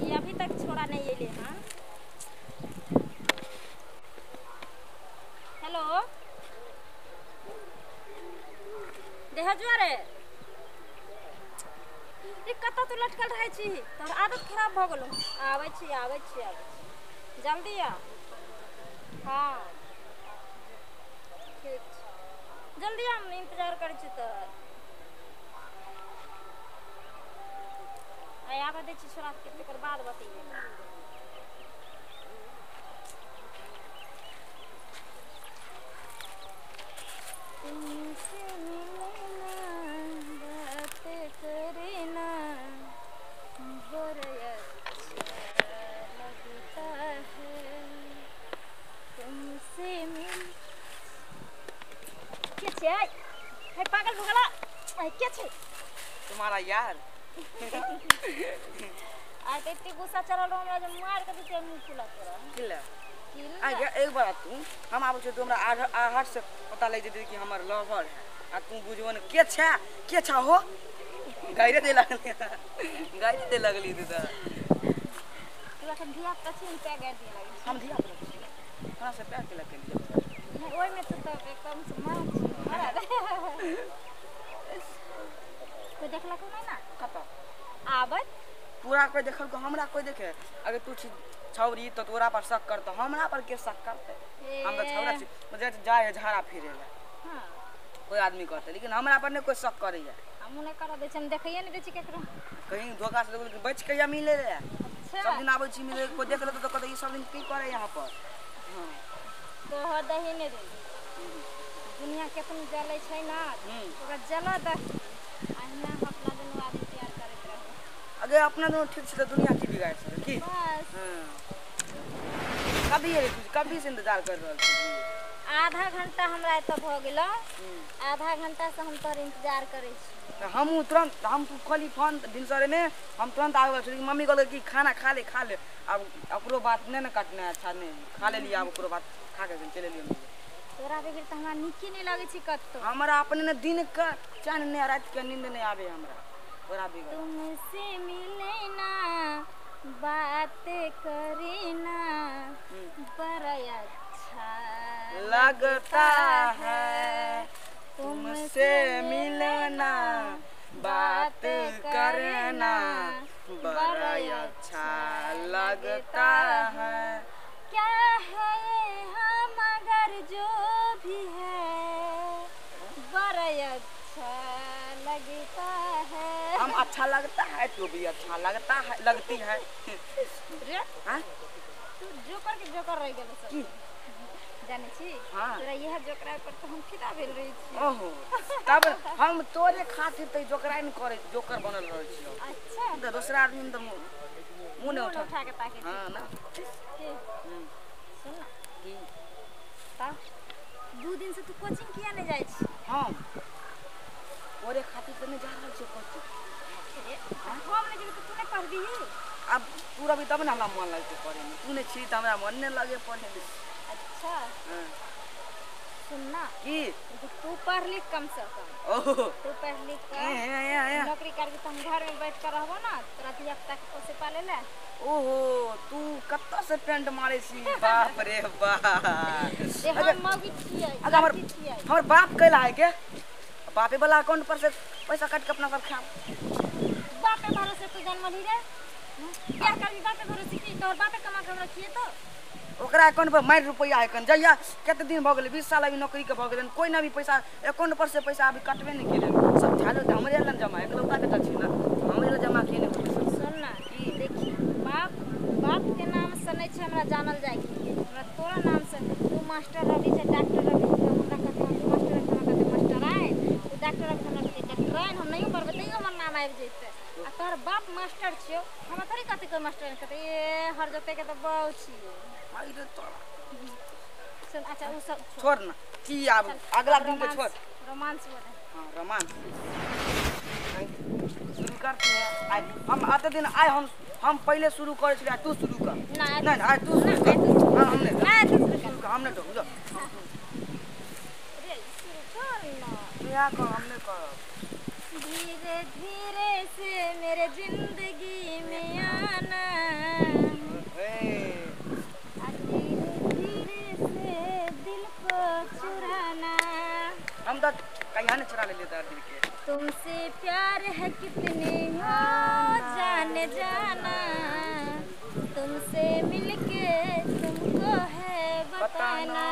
ये अभी तक छोड़ा नहीं अइले हन। हेलो देहजुआ रे, ई कतऽ तू लटकल रहै छी? तोहर आदत खराब भऽ गेलौ। आबै छी आबै छी आबै छी, जल्दी आ। हाँ ठीक छै, जल्दी आ, हम इंतजार करै छी तोहर। आइ आबऽ दै छी छोड़ा के, तकर बाद बतैयै। तुमसे मिलना बात करना बड़ा अच्छा लगता है, तुमसे मिल के छै? हे पागल भगला, के छै? तुम्हारा यार। आइ तऽ एते गुस्सा चढ़ल रहौ हमरा जे मारि के दितियै मुँह फुला तोरा। किला किला आ एक बार तू हम आबै छियै, तू हमरा आहट से पता लागि जेतै कि हमर लवर है, आ तू बुझबो ने के छै, के छै हो। गाइरे दे लगली, गाइरे दे लगली तू तऽ। तू अखन धिया पुता छी ने, तें गारि दिअ लागै छी। हम धिया पुता छी, हमरा से प्यार केलक केलियै नहि, ओहिमे तऽ तब एकदम से मरद छी, मरद। कोइ देखलक नहि ने? कतऽ आबैत तोरा कोइ देखलको? हमरा कोइ देखे? अगर तू छी छौरी तऽ तोरा पर शक करतौ, हमरा पर के शक करतै? हम तऽ छौरा छी, जाइ झाड़ा फिरे ला हाँ कोई आदमी कहतै, लेकिन हमरा पर नहि कोइ शक करैया। हमहूँ नहि करऽ दै छी, हम देखैए नहि दै छी केकरो। कहीं धोखा से देखल बचि कहिया मिले रे? अच्छा सब दिन आबै छी मिले, कोइ देख लेतौ तऽ कहतै ई सब दिन की करै यहाँ पर। हाँ तोहर दही नहि दे, दुनिया केतनो जलै छै ने ओकरा जलऽ दही, अहिना अपना दुनू आदमी प्यार करैत रहू। अगर अपना दुनू ठीक छै तऽ दुनिया की बिगाड़ि सकै की? बस। हाँ कभी रे, कभी से इंतजार कर रहल छी। आधा घंटा हमरा एतऽ भऽ गेलौ, आधा घंटा से हम तोहर इंतजार करै छी। तऽ हमहूँ तुरंत, हम तू कहली फोन भिनसरेमे, हम तुरंत आबि गेल छी। मम्मी कहलकै कि खाना खा ले खा ले, आब ओकरो बात नहि ने काटना अच्छा, नहि खा लेलियै, आब ओकरो बात खा के चलि एलियै। तोरा बगैर तऽ हमरा नीके नहि लगै छै कतौ। हमरा अपने ने दिन के चैन नहि, राति के नींद नहि आबे हमरा तोरा बगैर। तुमसे मिलना बात करना बड़ा अच्छा लगता है, तुमसे मिलना बात करना बड़ा अच्छा लगता है। क्या है हम अगर जो भी है बड़ा अच्छा लगता है। हम अच्छा लगता है तो भी अच्छा लगता है, लगती है। रे हाँ? तू जोकर के जोकर रह गेल सब की जानै छी? हाँ। तोरा इएह जोकरा पर तऽ हम फिदा भेल रहै छी। ओहो तब हम तोरे खातिर तऽ जोकरा नहि करै, जोकर बनल रहै छियौ। अच्छा तऽ दोसरा आदमी तऽ मुँह नहि उठा उठा के ताकै छी। हाँ ना। के सुन ना, की तब 2 दिन से तू कोचिंग किया नहि जाइ छी? हम तोरे खातिर तऽ नहि जा रहल छियौ कोचिंग। हम नहि जेबै तऽ तू नहि पढ़बिही? आब तू रहबी तब ने हमरा मन लगतै पढ़ैमे, तू नहि छी तऽ हमरा मन नहि लगे पढ़ैमे। अच्छा हाँ सुन ना, की तू पढ़ लिख कम से कम, ओहो तू पढ़ लिख ए, कर ए, ए, ए। नौकरी करबी तऽ हम घर में बैठ कर रहबो ना, तोरा धिया पुता के पोसे पाले ला। ओहो तू कतऽ से पेंट मारै छी? बाप रे बाप, जे हम मौगी छियै, अगर हमर लड़की छियै। हमर बाप कैला है के बापे वाला अकाउंट पर से पैसा काट के अपना सब खाब। बापे भरोसे तू जन्मलही रे? बियाह करबी बापे भरोसे की? तोहर बापे कमा के हमरा खिएतौ? ओकरा अकाउंट पर मारि रुपैआ है कन, जहिया कते दिन भऽ गेलै, 20 साल अभी नौकरी के भऽ गेलै, कोइ ना अभी पैसा अकाउंट पर से पैसा अभी कटबे नहि केलै, सब झालो तऽ हमरे लग जमा, एकलौता बेटा छी ना, हमरे लग जमा केने पैसा। सुन ना, देखी बाप बाप के नाम से नहि छै हमरा जानल जाइ के, हमरा तोरा नाम से। तू मास्टर रहबी चाहे डॉक्टर रहबी तऽ हमरा कहतै हम मास्टर रहबी, हमरा कहतै मास्टर आइन, तू डॉक्टर रहबी हमरा कहतै डॉक्टर आइन, हम नहियो पढ़बै तैयो हमर नाम आबि जेतै। आ तोहर बाप मास्टर छियौ, हमरा थोड़ी कहतै कोइ मास्टर आइन, कहतै ए हर जोते के तऽ बाउ छियौ। मारि रे तोरा। सुन अच्छा ओ सब छोड़ ना, की आब अगला दिन के छोड़। रोमांस बोले। हाँ रोमांस शुरू करते हैं। आइ हम आते दिन आइ हम पहले शुरू करै छलियै, तू शुरू कर। नहीं नहीं आइ तू शुरू कर। हाँ हम नहीं, नहीं तू शुरू कर। हम नहीं करू, जा रे शुरू कर ना। तू यहाँ कर, हम नहीं करब। धीरे धीरे से मेरे जिंदगी में आना, धीरे धीरे से दिल को चुराना। हम तो कहीं ने चुरा ले लेता दिल के। तुमसे प्यार है कितने हो जाने जाना, तुमसे मिलके तुमको है बताना।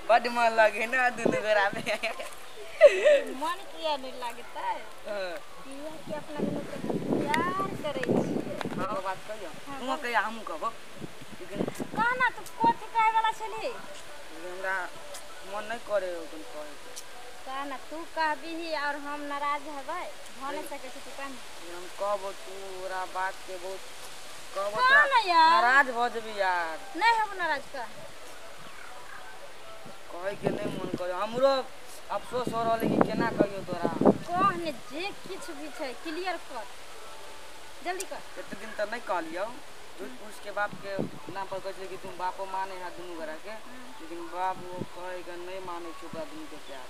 बड मन लगे ना दुनू गोरा में। मन किया नहीं लगता है किया कि अपना दुनू के प्यार करे छियै। हां बात कहियो तू कहिया हमहू कहबो। लेकिन कहना तू कथी कहे वाला छली? हमरा मन नहीं करे ओकन कहे। कहना तू कहबी और हम नाराज हबै भ नहीं सकै छै। तू कह हम कहबो तू ओरा बात के बहुत कहबो त नाराज भ जेबी यार। नहीं हम नाराज कह कहे के नहीं मन करे। हमरो अफसोस हो रहल कि केना कहियो तोरा। कह ने जे किछ भी छै क्लियर कर जल्दी कर। एते दिन त नहीं कहलियो झूठ फूस के बाप के नाम पर कहै छलै कि तुम बापो माने है दुनू गोरा के, लेकिन बाप वो कहे के नहीं माने छै ओकरा दुनू के प्यार।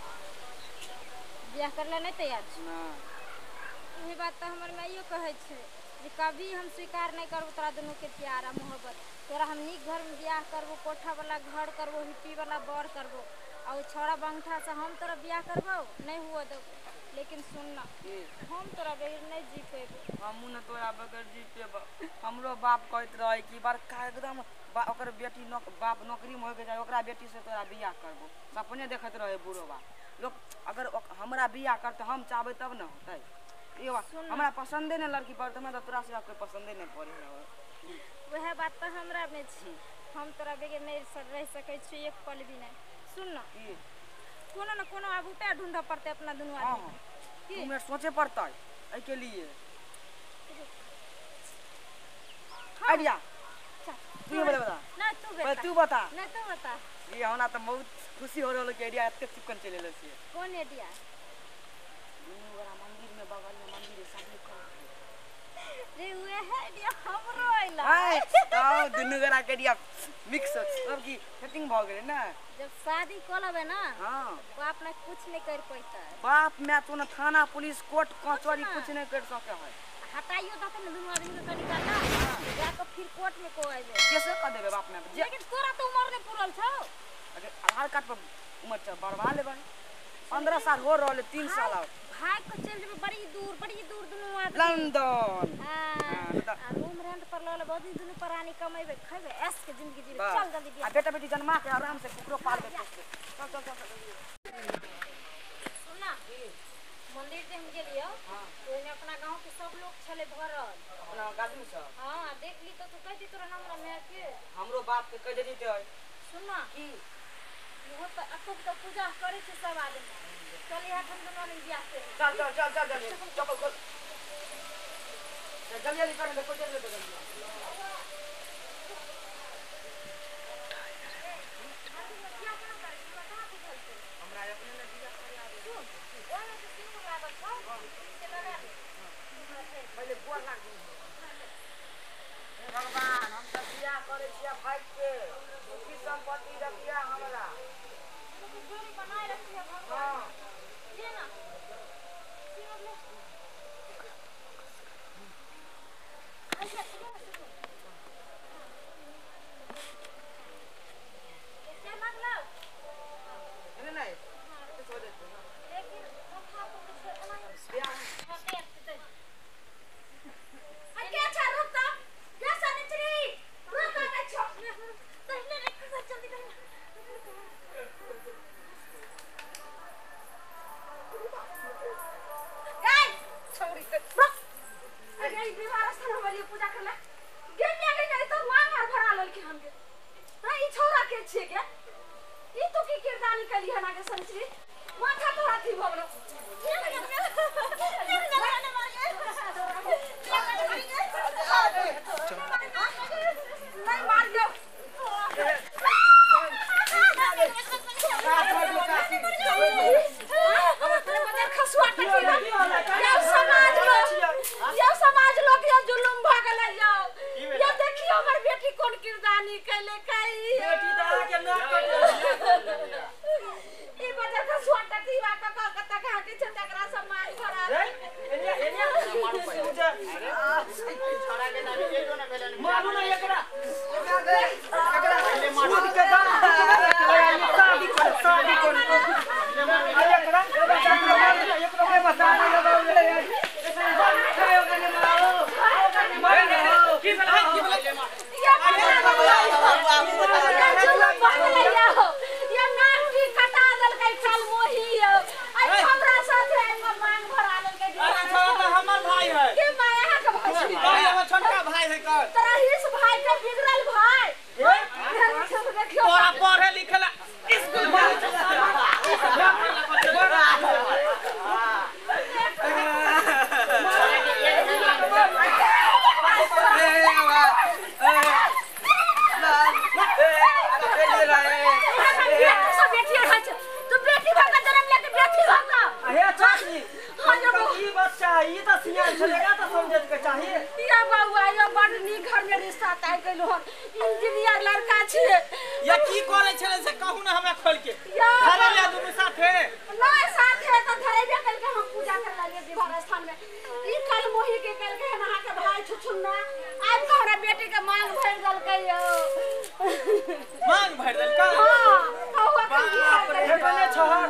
बियाह करला नहीं तैयार छै ना। वही बात त हमर माइयो कहै छै जे कभी हम स्वीकार नहीं करबो तोरा दुनू के प्यार आ मोहब्बत। तोरा हम नीक घर में बियाह करबो, कोठा वाला घर करबो, हिप्पी वाला बर करबो और छौड़ा बंगठा से हम तोरा बियाह करबो नहीं हुआ देबो। लेकिन सुन ना हम तोरा बगैर नहीं जी पेबो। हमहू न तोरा बगैर जी पेबो। हमरो बाप कहैत रहे कि बड़का एकदम ओकर बेटी बाप नौकरी में होके जाय ओकरा बेटी से तोरा बियाह करबो। सपने देखैत रहे बूढ़ो बाप लोग। अगर हमरा बियाह करते हम चाहबै तब न होतै। ये बात हमरा पसंदे नहीं लड़की पड़त, हमरा तोरा से कोई पसंदे नहीं पड़े। वह बात तो हमरा में छी, हम तोरा बगैर नहीं रह सकै छी एक पल भी नहीं। सुन ना कोनो न कोनो आब उपाय ढूंढऽ पड़तै अपना दुनू आदमी के। तुम्हें सोचे पड़तै एहि के लिए। आइडिया तू बता। ना तू बता। तू बता। ना तू बता। ये हमरा त बहुत खुशी हो रहल कि आइडिया एते चिकन चलि रहल छै। कोन आइडिया? दुनू गोरा मंदिर में बगल में मंदिर है शादी कर रे उहे आइडिया हमरो आइला। हाय त दुनू गोरा के आइडिया मिक्स मतलब कि सेटिंग भ गेलै ना। जब शादी क लेबै ना हां बाप ना कुछ नहीं कर पैता। बाप में तो ना थाना पुलिस कोर्ट कचहरी कुछ नहीं कर सके है। हटाइयो दते ना दुनू आदमी के कनी काटा जाके फिर कोर्ट में को आइबे कैसे क देबे बाप में। लेकिन तोरा तो उम्र नहीं पूरल छौ। अरे आधार कार्ड पर उम्र छ बढ़वा लेबै। 15 साल हो रहल 3 साल और भाग के चल जेबे बड़ी दूर दुनू आदमी लंदन। हां आ रूम रेंट पर ल लेबै दुनू प्राणी कमेबे खैबे ऐश के जिंदगी जीबे। चल जल्दी बियाह आ बेटा बेटी जन्मा के आराम से कुकरो पालबे पोसबे। चल चल चल सुन ना मंदिर जे हम गेलियो ओइमे अपना गांव के सब लोग छले भरल अपना आदमी सब। हां देख ली तो तू कह दी तोरा हमरा माय के हमरो बाप के कह देती। सुन ना की इहो त अतुक त पूजा करे छै सब आदमी। चल यहाँ हम दोनों आदमी बियाह करे। चल चल चल चल जल्दी चप्पल खोल जल्दी जल्दी कर ले कोई जल्दी जल्दी। हमरा अपने ने बियाह करे आबे सुन ओना से सिंदूर लागल छौ से लगा ले पहिले गोर लाग दे। हे भगवान हम त बियाह करे छियै भाई के सुखी संपत्ति रखिया हमरा जोड़ी बनाए रखिया भगवान। ये ना सिंदूर ले अच्छा क्या मतलब नहीं नहीं तो छोड़ देते ना। लेकिन हम को कुछ बियाह आ क्या छा रुक त क्या सनिचरी रुक ना छो तहने रे जल्दी कर। गाइस छोड़ी के रुक अरे ई विवाह स्थान हम पूजा करला गे गे गे तो मांग मार भरा ललके हमके। हां ई छोरा के छिए गे ई तो की किरदानी कली हना के संचरी माथा तो हाथी भऽ गेलो। नहीं मार दो समाज लोग यो जुलुम भऽ गेलै यौ। यो देखियो हमर बेटी कोन किरदानी केलकै। बेटी त अहाँ के नाक कटल ई बजर खसुआ टकीवा क क तक ई बच्चा ई त सियान छलेगा त समझे के चाहिए। या बाबू आयो बड़ नीक घर में रिश्ता तय कइलो हन, इंजीनियर लड़का छिए। या की करे छले से कहू ना हमरा खोल के। धरे ले दुनू साथे। नहीं साथे त धरेबे कल के हम पूजा कर लागे विवाह स्थान में। ई कल मोही के कल के अहाँ के भाई छुछुन्ना आब के हमरा बेटी के मांग भर देलकै यो। मांग भर देलकै? हां कहू अखन बियाह रे बने छहर।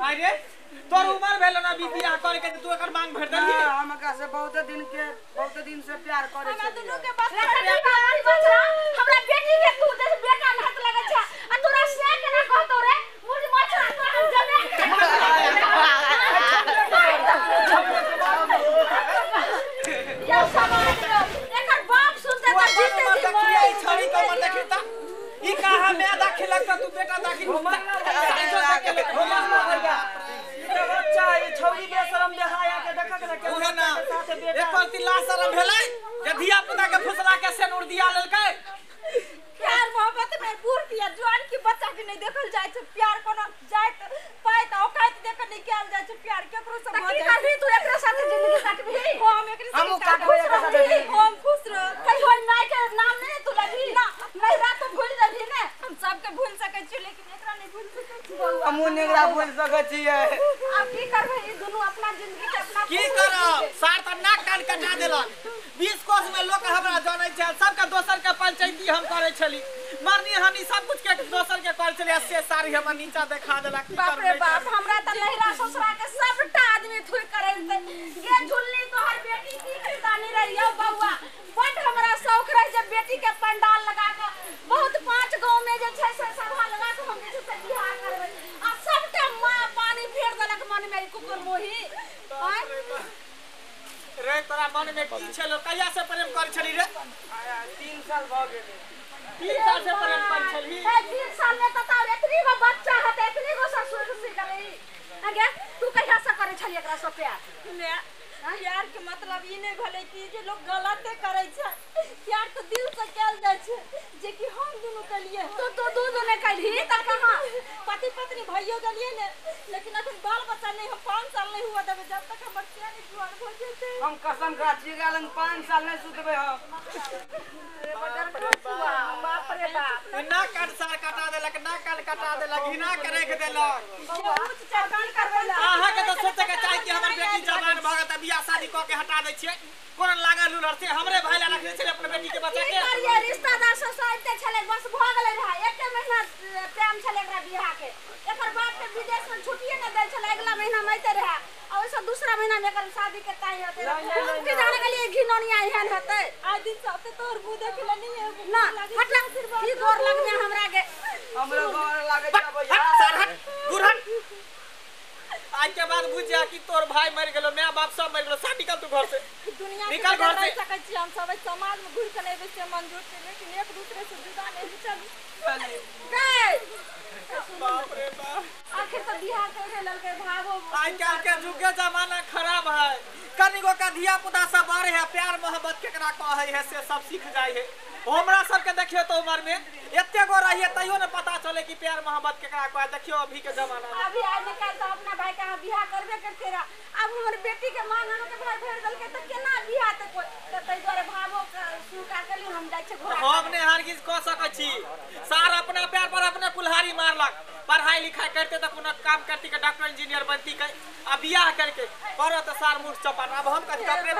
अरे तोर उमर भेल ना बियाह करे के तू एकर मांग भर देलही? हां हम एकरा से बहुत दिन से प्यार करे हमरा छलियै। दुनू के बच्चा हमरा बेटी के तू दे बेटा हाथ लगे छ आ तोरा से केना कहतो रे मुड़ी मछरा तोरा हम जमे या समाज एकर बाप सुनते त जीते जी देखिए छड़ी कमर देखी त ई कहा मैं दाखिल त तू बेटा दाखिल बच्चा ई छौरी बेशरम देखाया के देखक ना के उहे ना साथे बेटा एकर तिला शरम भेलै जे धिया पुता के फुसला के सेनुर दिया लेलकै। प्यार मोहब्बत में बूढ़ दिया जवान के बच्चा के नहीं देखल जाय छै। प्यार कोनो जात पाइत औकात देख के नहीं कयल जाय छै। प्यार केकरो से त की करबी तू एकरा साथे जिंदगी काटबी? हम एकरे हम संग काटबै एकरा साथे जिंदगी। हम खुश रह। कहियो माय के नाम नहीं तू लगी ना नहीं रात तो भूल जबी ने। हम सबके भूल सकै छी लेकिन एकरा नहीं भूल सकै छी बउआ। हमहूँ एकरा भूल सकै छियै। अब की करबै ई दुनू अपना जिंदगी के अपना की करब सार त नाक कान कटा देलक। 20 कोस में लोग हमरा जानै छै सबके दोसर के पंचायती हम करै छली मरनी हानि सब कुछ के दोसर के करै छली से सारी हमर नीचा देखा देलक। की बाप रे करबै बाप हमरा त नहिरा ससुरा के सबटा आदमी थुइ करै गे झुल्ली तोहर बेटी की किरदानी रही यौ बउआ। बड हमरा शौक रहे जे बेटी के पंडाल लगा के बहुत 5 गांव में जे छै से सभा लगा के हम जे छै से बियाह करबै आ सबटा मां पानी फेर देलक मन में ई कुकुर मोही। रे तोरा मन में की छलो कहिया से प्रेम करै छली रे? 3 साल भ गेलै। 3 साल से प्रेम करै छली? ए 3 साल में त तार एतनी गो बच्चा हते एतनी गो ससुर से गेलै। अगे तू कहिया से करै छली एकरा से प्यार? मैं प्यार के मतलब ई नहीं भेलै कि जे लोग गलते करै छै। प्यार तो दिल से कयल जाइ छै जे कि हम दुनू केलिए। तू तो दू दुने कैलही त कहां पति पत्नी भइयो गेलिए ने लेकिन अखन बाल बच्चा नहीं हम 5 साल नहीं हुआ देबै जब तक हमर से नहीं जुआन भ जेतै। हम कसम खा छियै एकरा लग 5 साल नहीं सुतबै हम। बाप रे बाप नाक कान सार कटा देलक नाक कान कटा देलक घिना के राखि देलक। अहाँ के त सोचे के चाही कि हमर बेटी जवान भ गेल त बियाह शादी क के हटा दै छियै। कोन लागल लुलर से हमरे भाई ला रखने छलै अपन बेटी के बचा की के। करिए रिश्तेदार सब आबिते छलै बस भ गेलै रहा एके महीना प्रेम छलै एकरा बियाह के। एकर बाप के विदेश में छुट्टिए न दै छलै अगला महीना में अइते रहे आ ओइसे दूसरा महीना में एकर शादी के तय होते। हम की जाने गेलिए घिनौनिया एहन होतै। आइ दिन से त तोहर मुंह देखले नहीं है ना हट की गोर लगमे हमरा के। हमरा गोर लागै छै भैया। हट सार हट दूर हट। आज के बाद बुझ जा कि तोर भाई मर गेलो my बाप सब मर गेलो सब निकल तू घर से। दुनिया निकल घर से। सकै छी हम सब समाज में घुर के नहीं एबै से मंजूर छै लेकिन एक दूसरे से जुदा नहीं चलू। गए बाप रे बाप आखिर तो बियाह करे ललकै भागो। आज कल के युग के जमाना खराब है कनिगो का धिया पुता सब बड़े है प्यार मोहब्बत केकरा कहै है से सब सीख जाय है। हमरा सबके देखियो तो उम्र में एते गो रहिए तैयो न पता चले कि प्यार मोहब्बत केकरा कहै। देखियो अभी के जमाना में अभी आइ निकाल त अपना भाई के अहाँ बियाह करबे करते रह। अब हमर बेटी के मांग अहाँ के भाई भर देलकै त केना बियाह त कोइ त तै दुआरे भागो स्वीकार करली हम जाइ छै घोड़ा। हम ने हरगिज कह सकै छी सार अपना प्यार पर अपने कुल्हाड़ी मारलक। पढ़ाई लिखाई करते त कोनो काम करती के डॉक्टर इंजीनियर बनती के आ बियाह करके पर त सार मुठ चपाट। अब हम कथि अपने